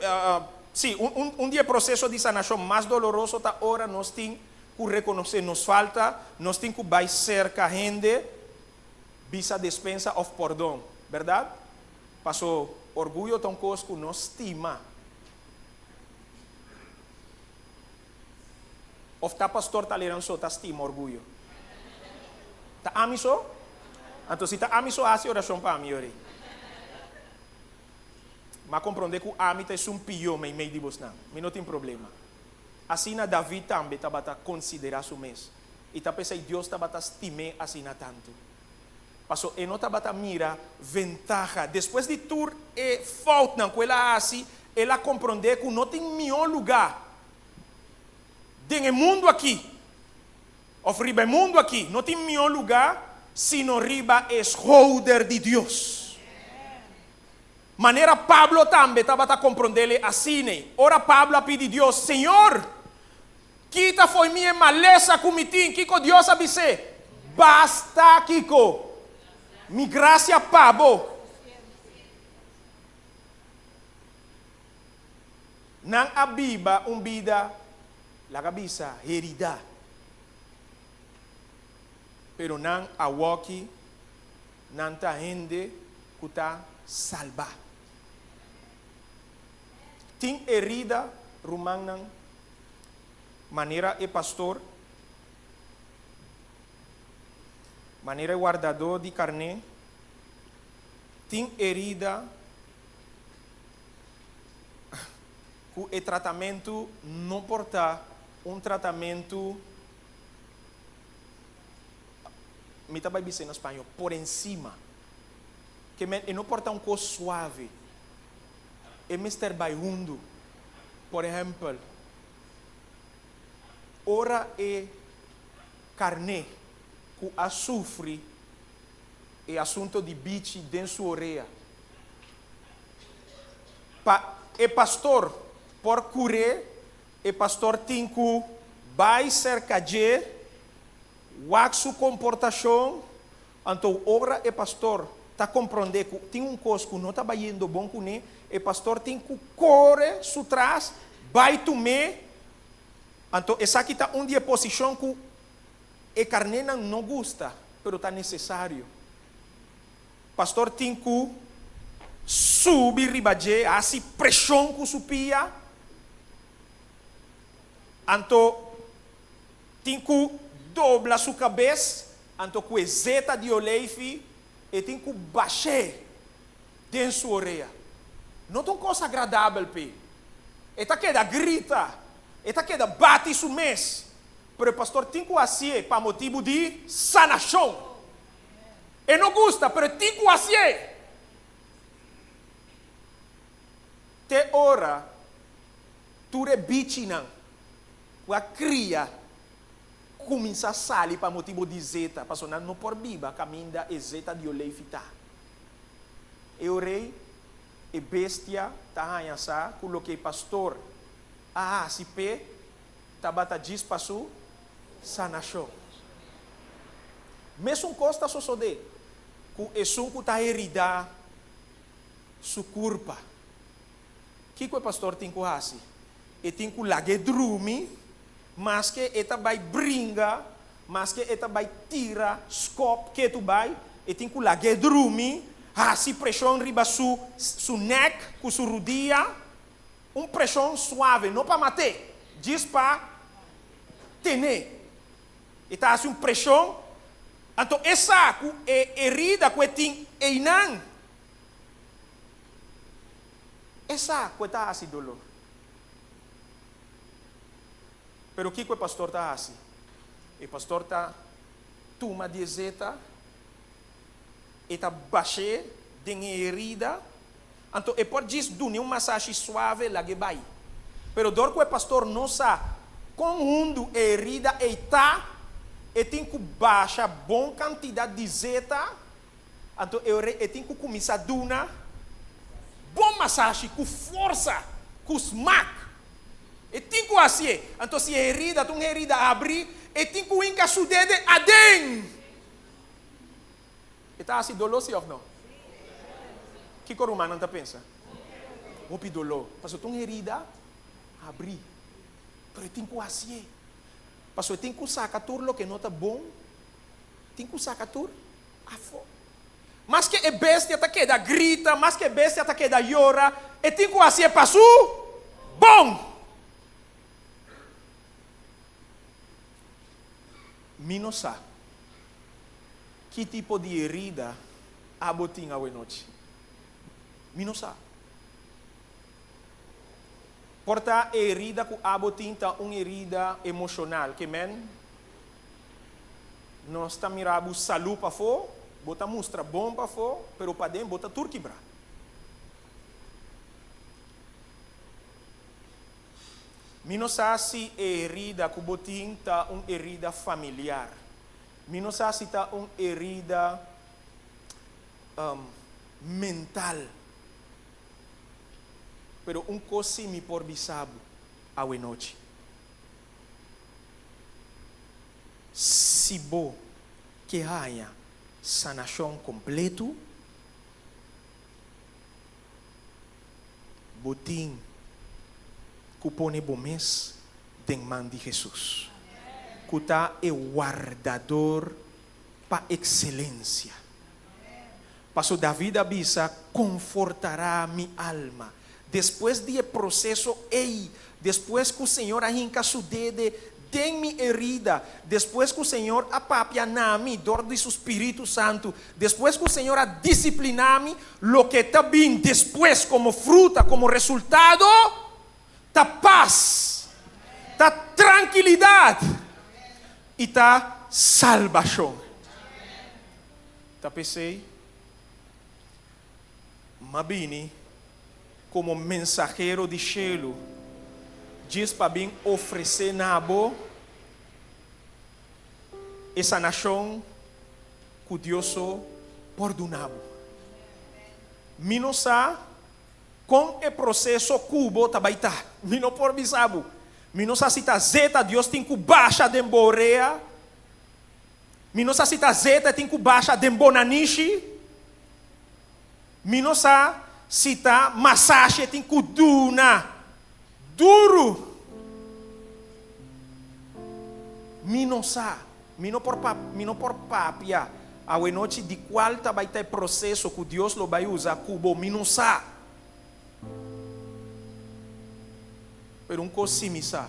sí, un di e proseso di sanashon mas doloroso ta ora nos tin ku rekonosé nos falta, nos tin ku bai serka hende bisa despensa òf pordon, bèrdat? Paso orguyo ta un kos ku nos stima. Of ta pastor Talleyrand so ta stima orguyo? Ta ami so? Anto si ta ami so hasi orashon pa mi yori. M'a komprondé ku ami ta esun pió meimei di bosnan. Mi no tin problema. Asina David tambe tabata konsiderá su mes, i ta p'esei Dios tabata stim'é asina tantu. Paso e no tabata mira ventaha. Despues di tur e foutnan ku el a hasi, el a komprondé ku no tin mihó lugá den e mundu akí, òf riba e mundu akí, no tin mihó lugá sino riba e schouder di Dios. Manera Pablo tambe tabata komprondé asina, ora Pablo a pidi Dios, Señor, kita fo'i mi e malesa ku mi tin. Kiko Dios a bis'é? Basta kiko? Mi grasia pa bo. Nan a biba un bida, laga bisa, heridá. Pero nan awoki nan ta hende ku ta salbá. Tin herida, rumannan, manera e pastor, manera e wardadó di karné, tin herida ku e tratamentu no por ta un tratamentu, mi ta bai bisa na spañó, por encima. Ke men e no por ta un kos suave, e mester bai hundu. Por ehèmpel, ora e karné ku a sufri e asunto di bichi den su orea, Pa e pastor por cur'é, e pastor tin cu bai cerca dje, wak su comportacion, anto ora e pastor ta comprende cu tin un cos cu no ta bayendo bon cun'é, e pastor tin cu core su tras, bai tum'é, anto esaki ta un di e posicion cu e carnénan no gusta, pero ta necesario. Pastor tin ku subi riba dje, hasi preshon ku su pia, anto tin ku dobla su kabes, anto ku e zeta di oleifi e tin ku bash'é den su orea. No ta un kos agradabel p'e. E ta keda grita, e ta keda bati su mes, pero e pastor tin ku hasié pa motibu di sanashon. E no gusta, pero e tin cu hacié. Te ora tur e bichinan cu a cria cuminsa sali pa motibo di zeta, pasobra nan no por biba caminda e zeta di oleifi ta. E orei e bestia ta haña sa cu loke e pastor a haci p'e tabata djis pa su sanashon. Mesun kos ta sosodé ku esun ku ta heridá su kurpa. Kiko e pastor tin ku hasi? E tin ku lag'é drumi, maske e ta bai bringa, maske e ta bai tira skòp ketu bai, e tin ku lag'é drumi, hasi preshon riba su su nèk ku su rudia, un preshon suave, no pa mat'é, djis pa tene. E ta hasi un preshon, anto e sa ku e herida ku e tin einan, e sa ku e ta hasi doló. Pero kiko e pastor ta hasi? E pastor ta tuma di e zeta, e ta bash'é den e herida. Anto e por djis duna un masashi suave lag'é bai. Pero dor ku e pastor no sa kon hundu e herida ei ta, e tin ku basha bon kantidat di zeta, anto e ora e tin ku kuminsá duna bon masashi ku forsa, ku smak. E tin ku hasié. Anto si e herida ta un herida habrí, e tin ku hinka su dede aden. E ta hasi doló si òf no? Kiko rumannan ta pensa? Hopi doló. Pasobra ta un herida habrí. Pero e tin ku hasié. Pasobra e tin ku saka tur loke no ta bon. Tin ku saka tur afó. Maske e bestia ta keda grita, maske e bestia ta keda yora, e tin ku hasié pa su bon. Mi no sa. Ki tipo di herida abo tin awenochi? Mi no sa. Por ta e herida ku abo tin ta un herida emoshonal, ke men nos ta mira bo salú pafó, bo ta mustra bon pafó, pero paden bo ta tur kibrá. Mi no sa si e herida ku bo tin ta un herida familiar. Mi no sa si ta un herida mental, pero un kos si mi por bisa bo awenochi, si bo ke haña sanashon kompletu, bo tin ku pone bo mes den man di Hesus, ku ta e wardador pa ekselensia. Paso David a bisa, Konfortará mi alma. Despues di e proseso ei, despues ku Señor a hinka su dede den mi herida, despues ku Señor a papia na mi dor di su Spiritu Santu, despues ku Señor a disipliná mi, loke ta bin despues komo fruta, komo resultado, ta pas, ta trankilidat i ta salbashon. Ta p'esei m'a bini komo mensahero di shelu djis pa bin ofresé na bo e sanashon ku Dios so por duna bo. Mi no sa Kon e proseso ku bo ta bai ta? Mi no por bisa bo. Mi no sa si ta zeta Dios tin ku basha den bo orea. Mi no sa si ta zeta e tin ku basha den bo nanishi. Mi no sa si ta masashi e tin ku duna duru. Mi no sa. Mi no por mi no por papia awenochi di cual ta bay ta e proceso cu Dios lo bay usa cu bo, mi no sa. Pero un cos si mi sa,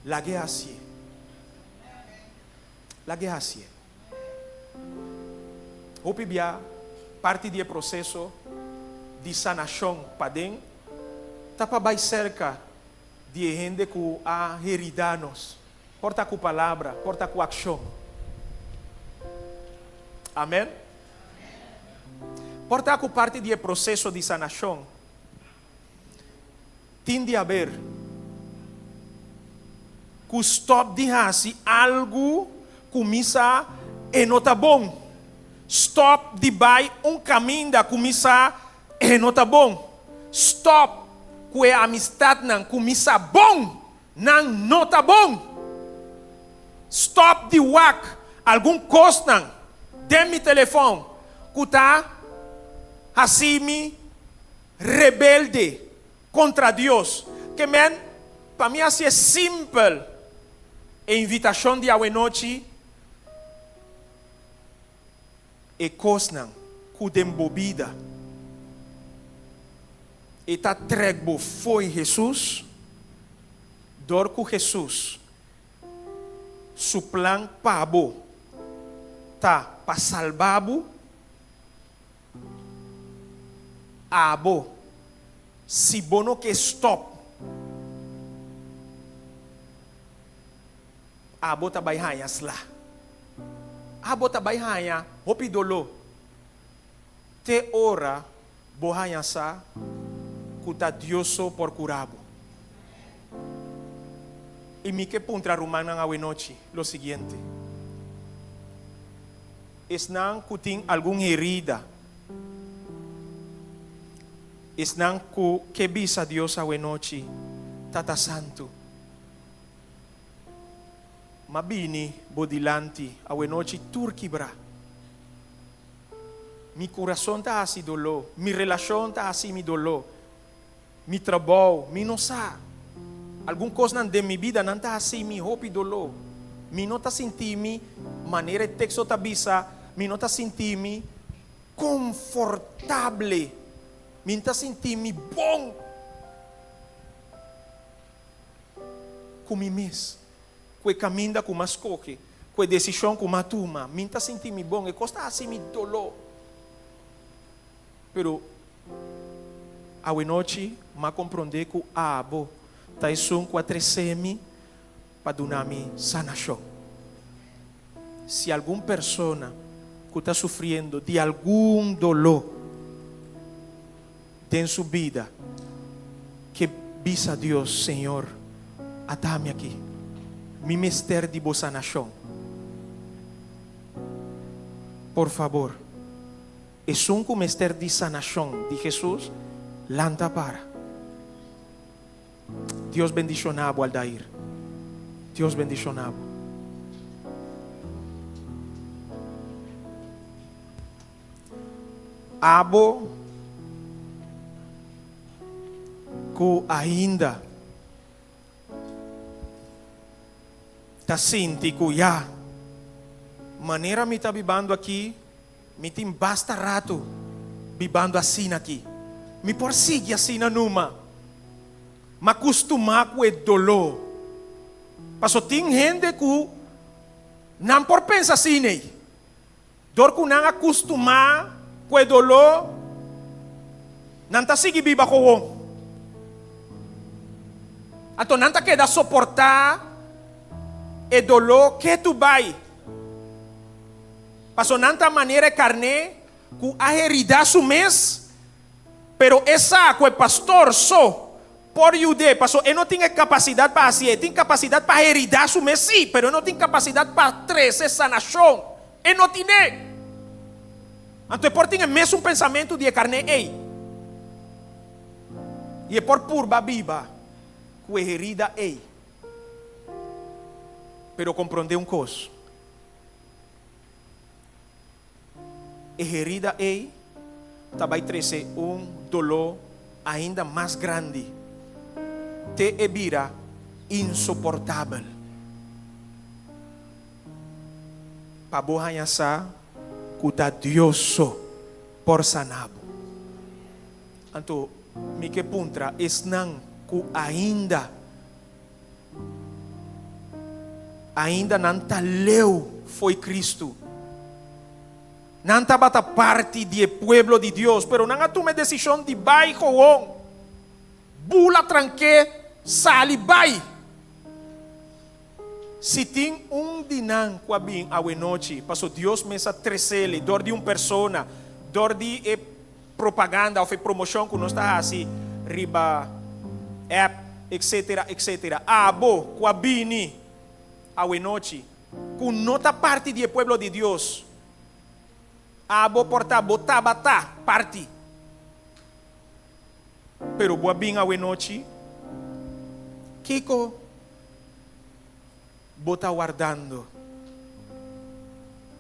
lag'e haci'e. Lag'e haci'e. Hopi bia parti di e proceso di sanacion paden ta pa bay cerca di e hende cu a herida nos. Por ta ku palabra, por ta ku akshon. Amen. Por ta ku parti di e proseso di sanashon tin di haber ku stòp di hasi algu ku mi sa e no ta bon. Stòp di bai un kaminda ku mi sa e no ta bon. Stòp ku e amistatnan ku mi sa bon Nan no ta bon. Stop di wak algun kosnan den mi telefon ku ta hasi mi rebelde kontra Dios. Ke men, pa mi hasié simpel e invitashon di awenochi, e kosnan ku den bo bida e ta trèk bo fo'i Hesus, dor ku Hesus su plan pa bo ta pa salba bo, abo si bo no ke stòp, Abo ta bai haña sla. Abo ta bai haña hopi doló te ora Bo haña sa ku ta Dios so por kura bo. I mi ke puntra rumannan awenochi lo siguiente, Esnan ku tin algun herida, esnan ku ke bisa Dios awenochi, Tata Santu, m'a bini bo dilanti awenochi tur kibrá. Mi kurason ta hasi doló, mi relashon ta hasi mi doló, mi trabou, mi no sa. Algun kosnan den mi bida nan ta hasi mi hopi doló. Mi no ta sinti mi manera e teksto ta bisa, mi no ta sinti mi konfortable, mi no ta sinti mi bon ku mi mes. Ku e kaminda ku m'a skohe, ku e desishon ku m'a tuma, mi ta sinti mi bon, e kos ta hasi mi doló. Pero awenochi m'a komprondé ku abo ta esun ku a tresé mi pa duna mi sanashon. Si algun persona ku ta sufriendo di algun doló den su bida ke bisa Dios, Señor, ata mi aki, mi mester di bo sanashon. Por fabor, esun ku mester di sanashon di Jesus, lanta para. Dios bendiciona bo Aldair. Dios bendiciona bo. Abo ku ainda ta sinti ku ya, manera mi ta bibando aki, mi tin basta ratu bibando asina aki. Mi por sigui asina numa. M'a kustumá ku e doló. Paso tin hende ku nan por pensa asina ei. Dor ku nan a kustumá ku e doló, nan ta sigui biba kowon. Anto nan ta keda soportá e doló ketu bai, pasobra nan ta manera e karné ku a heridá su mes, pero e sa ku e pastor so por yud'é, pasobra e no tin e kapasidat pa hasié. E tin kapasidat pa heridá su mes, sí, pero e no tin kapasidat pa trese sanashon. E no tin'é. Anto e por tin e mesun pensamentu di e karné ei. I e por purba biba ku e herida ei. Pero komprondé un kos, e herida ei ta bai trese un doló ainda mas grandi te e bira insoportabel. Pa bo haña sa ku ta Dios so por sana bo. Anto mi ke puntra esnan ku ainda ainda nan ta leu fo'i Kristu. Nan tabata parti di e pueblo di Dios, pero nan a tuma e desishon di bai gewoon, bula tranké, sali bai. Si tin un di nan ku a bin awenochi, paso Dios mes a tresele dor di un persona, dor di e propaganda òf e promoshon ku nos ta hasi riba app, etcetera, etcetera. Abo ku a bini awenochi, ku no ta parti di e pueblo di Dios, abo por ta bo tabata parti, pero bo a bin awenochi, kiko Bo ta wardando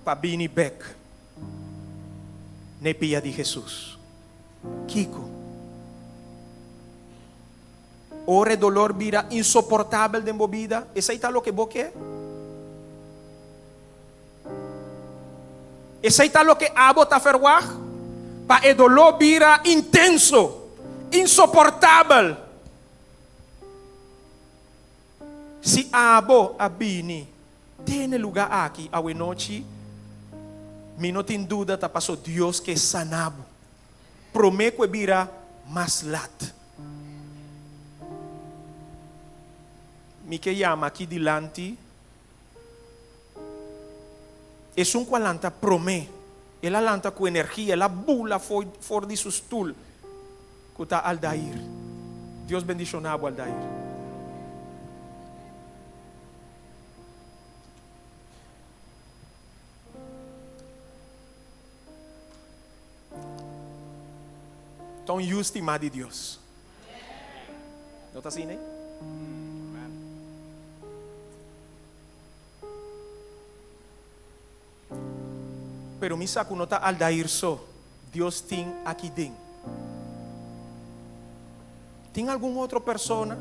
pa bini bek n'e pia di Hesus? Kiko? Ora e dolor bira insoportabel den bo bida, esei ta loke bo ke? Esei ta loke abo ta ferwagt? Pa e dolor bira intenso, insoportabel. Si abo a bini te n'e lugá aki awenochi, mi no tin duda ta paso Dios ke sana bo promé ku e bira mas lat. Mi ke yama aki dilanti esun ku a lanta promé. El a lanta ku energia, el a bula for di su stul. ku ta Aldair. Dios bendishoná bo Aldair. Ta un yu stimá di Dios. No ta asina? Pero mi sa ku no ta Aldair so Dios tin aki den. Tin algun otro persona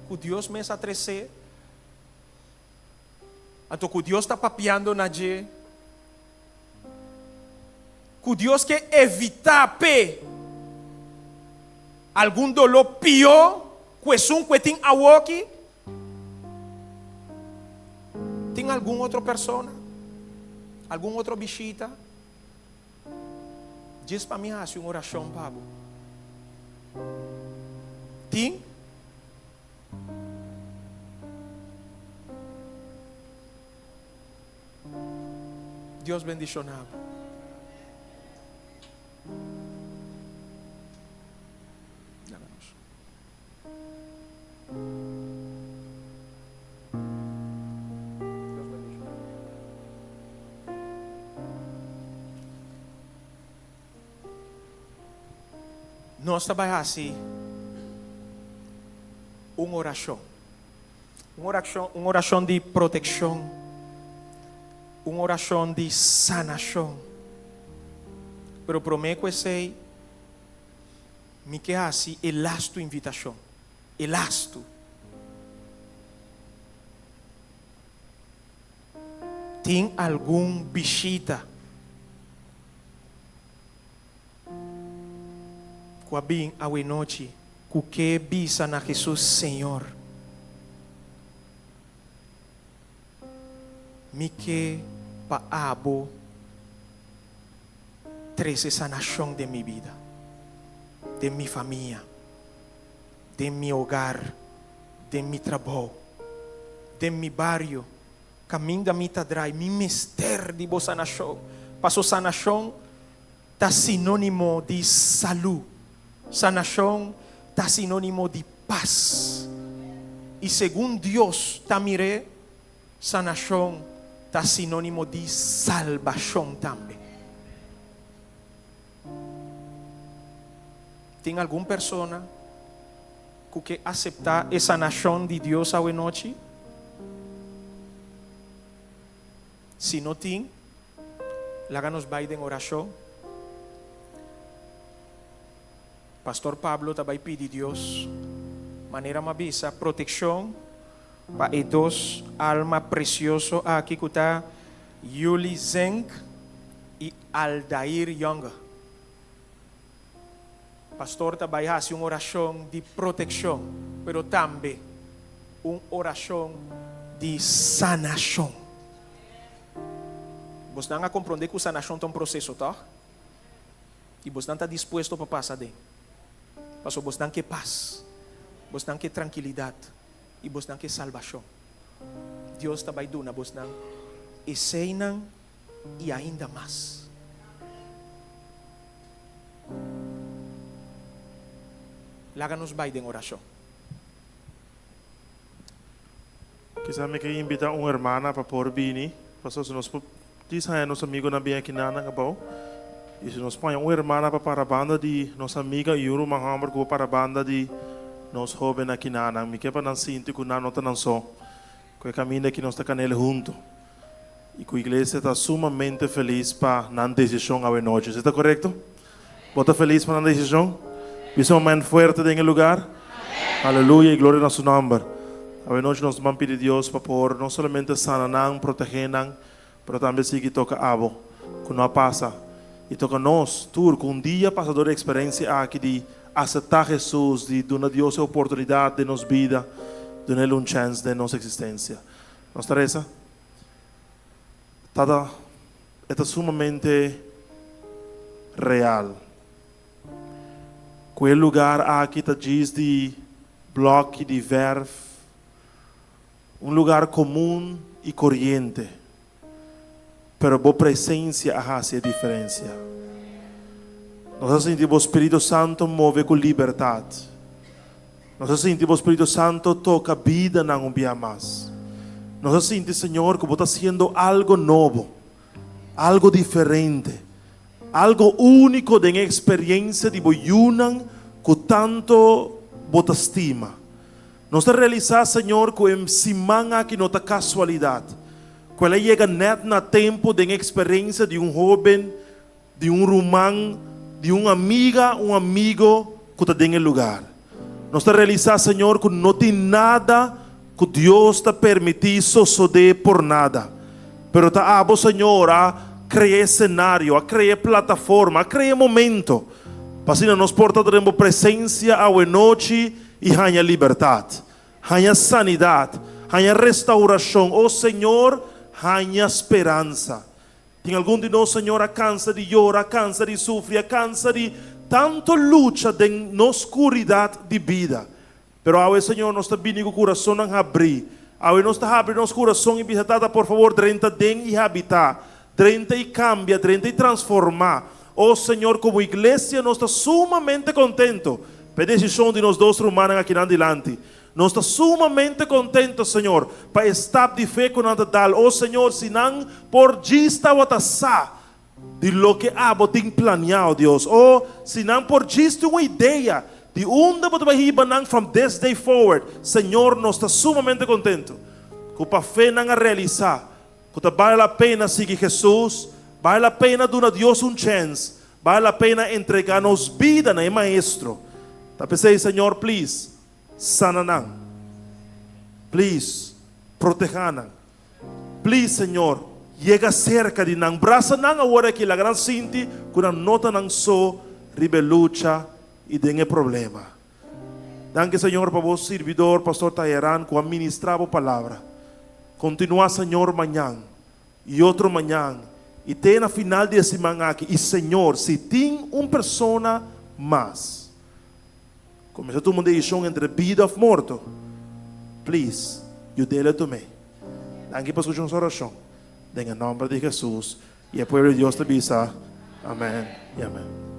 ku Dios mes a tresé, anto ku Dios ta papiando na dje, ku Dios ke evitá p'e algun doló pió ku esun ku e tin awoki? Tin algun otro persona? Algun otro bishita? Djis pa mi hasi un orashon pa bo. Tin? Dios bendishona bo. Nos ta bai hasi un orashon. Un orashon, un orashon di protekshon. Un orashon di sanashon. Pero promé ku esei, Mi ke hasi e lastu invitashon. E lastu. Tin algun bishita ku a bin awenochi ku ke bisa na Hesus, Señor, mi ke pa abo trese sanashon den mi bida, den mi famia, den mi hogar, den mi trabou, den mi bario, kaminda mi ta drai, mi mester di bo sanashon. Paso sanashon ta sinónimo di salú. Sanashon ta sinónimo di pas. I segun Dios ta mir'é, Sanashon ta sinónimo di salbashon tambe. Tin algun persona ku ke aseptá e sanashon di Dios awenochi? Si no tin, laga nos bai den orashon. Pastor Pablo ta bai pidi Dios, manera m'a bisa, protekshon pa e dos alma presioso aki ku ta Yuli Zenk i Aldair Younger. Pastor ta bai hasi un orashon di protekshon, pero tambe un orashon di sanashon. Bosnan a komprondé ku sanashon ta un proseso, tòg? I bosnan ta dispuesto pa pasa aden. Pasobra bosnan ke pas, bosnan ke trankilidat i bosnan ke salbashon. Dios ta bai duna bosnan eseinan i ainda mas. Laga nos bai den orashon. Kisas mi ke invita un hermana pa por bini, pasobra si nos por djis haña nos amigonan bin aki nan abou, i si nos por haña un hermana pa para banda di nos amiga i un ruman hòmber ku por para banda di nos hóben aki nan, mi ke pa nan sinti ku nan no ta nan so, ku e kaminda aki nos ta kanel huntu i ku iglesia ta sumamente felis pa nan desishon awe nochi. Esei ta korekto? Bo ta felis pa nan desishon? Bisa un amen fuerte den e lugar. Aleluya i gloria na su nòmber. Awe nochi nos ban pidi Dios pa por no solamente sana nan, protegé nan, pero tambe sigui toka abo ku no a pasa i toka nos tur ku un dia pasa dor e eksperensia aki di aseptá Hesus, di duna Dios e oportunidat den nos bida, dun'el un chèns den nos eksistensia. Nos ta resa? Tata, e ta sumamente real ku e lugar aki ta djis di blòki di vèrf, un lugar komun i koriente, pero bo presensia a hasi e diferensia. Nos a sinti bo Spiritu Santu move ku libertat. Nos a sinti bo Spiritu Santu toka bidanan un bia mas. Nos a sinti, Señor, ku bo ta hasiendo algu nobo, algu diferente, algu úniko den e eksperensia di bo yunan ku tantu bo ta stima. Nos ta realisá, Señor, ku e siman aki no ta kasualidat, ku el a yega nèt na tempu den e eksperensia di un hóben, di un ruman, di un amiga, un amigo ku ta den e lugar. Nos ta realisá, Señor, ku no tin nada ku Dios ta permití sosodé por nada. Pero ta abo, Señor, a krea e senario, a krea e plataforma, a krea e momento, pa asina nos por ta den bo presensia awe nochi i haña libertat, haña sanidat, haña restaurashon. O Señor, haña speransa. Tin algun di nos, Señor, a kansa di yora, a kansa di sufri, a kansa di tantu lucha den nos skuridat di bida. Pero awe, Señor, nos ta bini ku kurasonnan habrí. Awe nos ta habri nos kurason i bisa, Tata, por fabor, drenta den i habitá. Drenta i kambia, drenta i transformá. O Señor, komo iglesia nos ta sumamente kontentu pa e desishon di nos dos rumannan akinan dilanti. Nos ta sumamente contento, Señor, pa e stap di fe cu nan ta dal. O Señor, si nan por djis tawata sa di loke Abo tin planeao, Dios. O si nan por djis tin un idea di unda Bo ta bay hiba nan from this day forward. Señor, nos ta sumamente contento cu pa fe nan a realisa cu ta bale la pena sigui Jesus, bale la pena duna Dios un chance, bale la pena entrega nos bida na e Maestro. Ta p'esey, Señor, please, Sana nan. Please, proteha nan. Please, Señor, yega cerca di nan. Brasa nan awor aki, laga nan sinti cu nan no ta nan so riba e lucha y den e problema. Danki, Señor, pa bo sirbidor, Pastor Tayeran, cu a ministra bo palabra. Continua, Señor, mañan y otro mañan y te na final di e siman aki. Y, Señor, si tin un persona mas Kuminsá tuma un desishon entre bida òf morto. Please, yud'el tum'é. Danki pa skucha nos orashon. Den e nòmber di Hesus, i e pueblo di Dios ta bisa, Amèn i amèn.